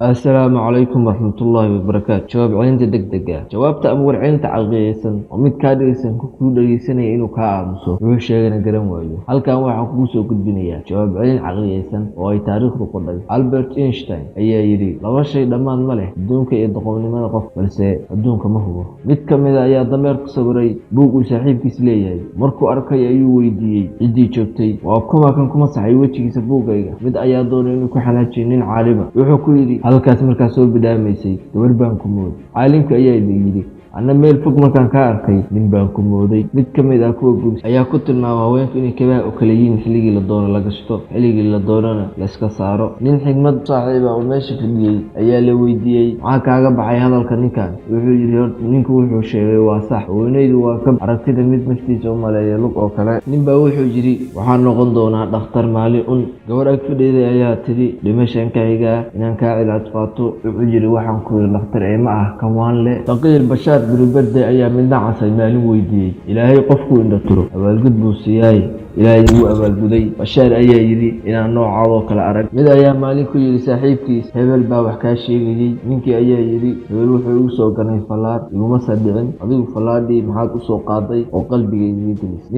Assalaamu calaykum waraxmatullaahi wabarakaatu. Jawaab celinta degdega ah. Jawaabta ama warcelinta caqliyeysan waa mid kaa dhegeysan kuu dhegeysanaya inuu kaa aamuso, wuxuu sheegana garan waayo. Halkan waxaan kugu soo gudbinayaa jawaab celin caqliyeysan oo ay taariikhdu qodhay. Albert Einstein ayaa yidhi: "Laba shay dhammaan ma leh, adduunka iyo doqonnimada qof, balse adduunka ma hubo." Mid ka mid ah ayaa dameer ku sawiray buug uu saaxiibkiis leeyahay. Markuu arkay ayuu weydiiyey ciddii joogtay: "Waa kuma kan ku masaxay wejigiisa buuggayga?" Mid ayaa doonay inuu ku xanaajiyo nin caalima. Wuxuu ku yidhi: "Halkaas markaa soo bidhaamaysay, gabar baan ku mooday." Caalimka ayaa yidhi: "Anna meel fog markaan kaa arkay, nin baan ku mooday." Mid ka mid ah kuwa guursa ayaa ku tilmaamay haweenku inay kabaha u kala yihiin: xilligii la doono la gashto, xilligii la doonana la iska saaro. Nin xigmad saaxiib ah oo meesha fadhiyey ayaa la weydiiyey: "Maxaa kaaga baxay hadalka ninkan?" Wuxuu yidhi: "Horta ninku wuxuu sheegay waa sax. Haweeneydu waa ka aragtida mid naftiisa u maleeya lug oo kale." Nin baa wuxuu yidhi: "Waxaan noqon doonaa dhakhtar maalin un." Gabar ag fadhiday ayaa tidhi: "Dhimashaan ka xigaa inaan kaa cilaaj qaato." Wuxuu yidhi: "Waxaan ku yidhi dhakhtar ee ma ah kan waan le." Faqiir Bashaar Biruberde ayaa midna casay maalin weydiiyey: "Ilaahay qofkuu indho tiro abaalgud buu siiyaaye, Ilaahay wuu abaalguday?" Bashaar ayaa yidhi: "Inaan noocaadoo kale arag." Mid ayaa maalin ku yidhi saaxiibkiis: "Hebel baa wax kaa sheegayey." Ninkii ayaa yidhi: "Hebel wuxuu igu soo ganay fallaar, iguma sadhicin. Adigu fallaadhii maxaad u soo qaaday oo qalbiga idiga gelisay?"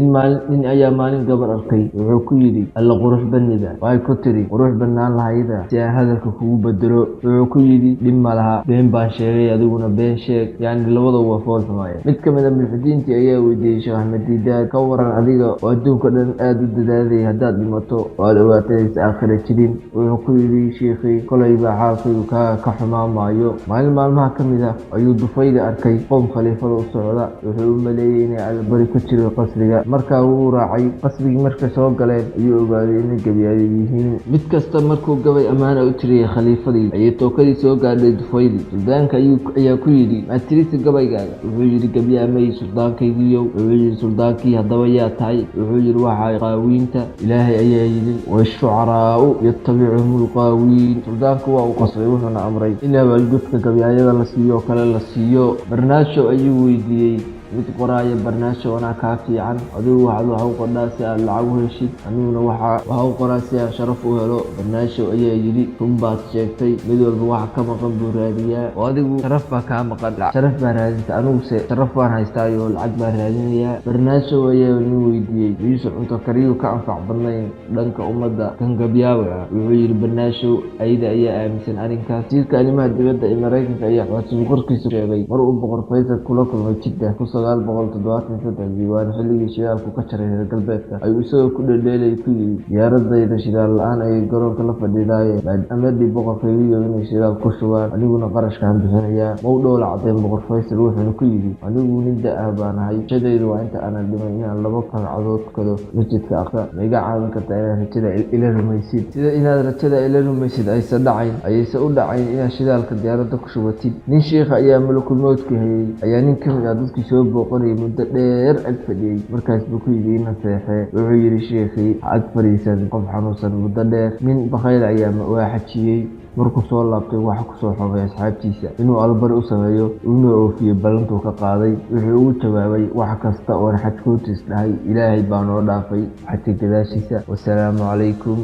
Nin ayaa maalin gabar arkay. Wuxuu ku yidhi: "Alla qurux badnida." Waxay ku tiri: "Qurux badnaan lahayda si aan hadalka kugu bedelo." Wuxuu ku yidhi: "Dhib ma laha, been baan sheegay, adiguna been sheeg." Yacni labada waa fool xumaayeen. Mid ka mid ah mulxidiintii ayaa weydiiyey Sheekh Axmed Diidaad: "Ka waran adiga oo adduunka dhan aada u dadaalay, haddaad dhimato oo aad ogaatay aysan aakhira jirin?" Wuxuu ku yidhi shiikhii: "Kolayba xaalkaygu kaaga ka xumaan maayo." Maalin maalmaha ka mid ah ayuu Dufayli arkay qoom khaliifada u socda. Wuxuu u maleeyey inay allabari ku jiro qasriga. Markaa wuu raacay. Qasrigii markay soo galeen ayuu ogaaday inay gebyayo yihiin. Mid kasta markuu gabay ammaana u tiriyey khaliifadii ayay tookadii soo gaadhay Dufayli. Suldaanka ayaa ku yidhi: "Maa tirisi gabaygaaga?" Wuxuu yidhi: "Gabyaamay, suldaankaygiiyow." Wuxuu yidhi suldaankii: "Haddaba yaa tahay?" Wuxuu yidhi: "Waxaa qaawiinta, Ilaahay ayaa yidhi: والشعراء يتبعهم الغاوون." Suldaanku waa uu qasbay, wuxuuna amray in abaalgudka gabyaayada la siiyo oo kale la siiyo. Barnaasho ayuu weydiiyey mid qoraaya: "Barnaasho, anaa kaa fiican. Adigu waxaad wax u qodhaa si aad lacag u heshid, aniguna waxa u qoraa si aan sharaf u helo." Barnaasho ayaa yidhi: "Run baad sheegtay. Mid walba waxa ka maqan buu raadiyaa, oo adigu sharaf baa kaa maqan, sharaf baa raadinta, aniguse sharaf baan haystaayo, lacag baan raadinayaa." Barnaasho ayaa nin weydiiyey: "Miyuusan cunto kariyuu ka anfac badnayn dhanka ummadda kan gabyaawa?" Wuxuu yidhi Barnaashow: "Ayada ayaa aaminsan arrinkaas." Wasiirka arrimaha dibadda ee Maraykanka ayaa codsi qorkiisa sheegay mar uu Boqor Faysal kula kulmay Jidda 1973-dii, waana xilligii shidaalku ka jaray reer galbeedka, ayuu isagoo ku dhedheelay ku yidhi: "Diyaaradayda shidaal la-aan ayay garoonka la fadhiidaaye, amadii boqorkaygiyo inay shidaal ku shubaan, aniguna qarashkaan bixinayaa." Ma u dhoola cadeen Boqor Faysal, wuxuuna ku yidhi: "Anigu nin da' ah baan ahay, rajadaydu waa inta aanan dhiman inaan laba ragcadood tukado Masjidka Aqsa. Ma iga caawin kartaa inaad rajada ila rumaysid?" Sida inaad rajada ila rumaysid aysan dhacayn ayayse u dhacayn inaad shidaalka diyaaradda ku shubatid. Nin shiikha ayaa malakul mowdka hayay ayaa nin ka mid ah dadkii soo booqanayay muddo dheer ag fadhiyey. Markaas buu ku yidhi: "Ina seexee." Wuxuu yidhi shiikhii: "Ha ag fadhiisan qof xanuunsan muddo dheer." Nin bakhayl ayaa waa xajiyey. Markuu soo laabtay, waxa kusoo xumay asxaabtiisa inuu albari u sameeyo una oofiyo ballantuu ka qaaday. Wuxuu ugu jawaabay: "Wax kasta oon xajkootiis dhahay, Ilaahay baa noo dhaafay xajka gadaashiisa." Wasalaamu calaykum.